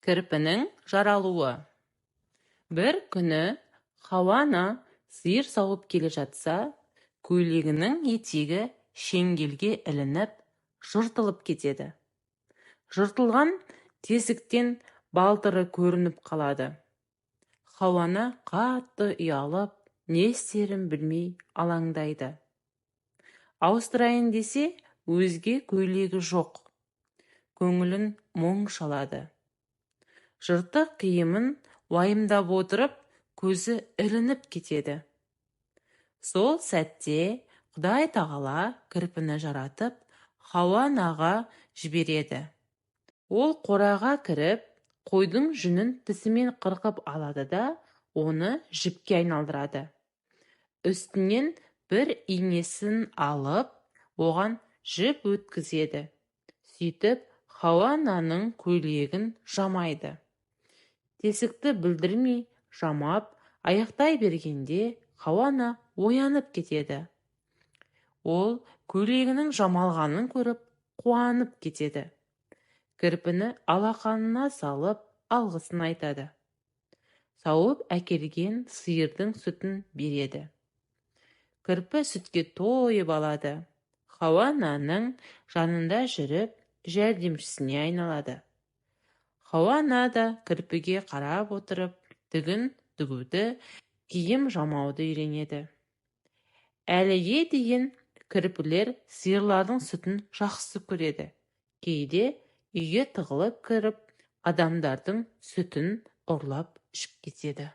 Кірпінің жаралуы. Бір күні Хауа-ана сиыр сауып келе жатса, көйлегінің етегі шеңгелге ілініп, жыртылып кетеді. Жыртылған тесіктен балтыры көрініп қалады. Хауа-ана қатты ұялып, не істерін білмей алаңдайды. Ауыстырайын десе, өзге көйлегі жоқ. Көңілін мұң шалады. Жыртық киімін уайымдап отырып, көзі ілініп кетеді. Сол сәтте Құдай тағала кірпіні жаратып, Хауа-анаға жібереді. Ол қораға кіріп, қойдың жүнін тісімен қырқып алады да, оны жіпке айналдырады. Үстінен бір инесін алып, оған жіп өткізеді. Сөйтіп, Хауа-ананың көйлегін жамайды. Тесікті білдірмей жамап, аяқтай бергенде Хауа-ана оянып кетеді. Ол көйлегінің жамалғанын көріп, қуанып кетеді. Кірпіні алақанына салып, алғысын айтады. Сауып әкелген сиырдың сүтін береді. Кірпі сүтке тойып алады. Хауа-ананың жанында жүріп, жәрдемшісіне айналады. Хауа-ана да кірпіге қарап отырып, тігін тігуді, киім жамауды үйренеді. Әліге дейін кірпілер сиырлардың сүтін жақсы көреді. Кейде үйге тығылып кіріп, адамдардың сүтін ұрлап ішіп кетеді.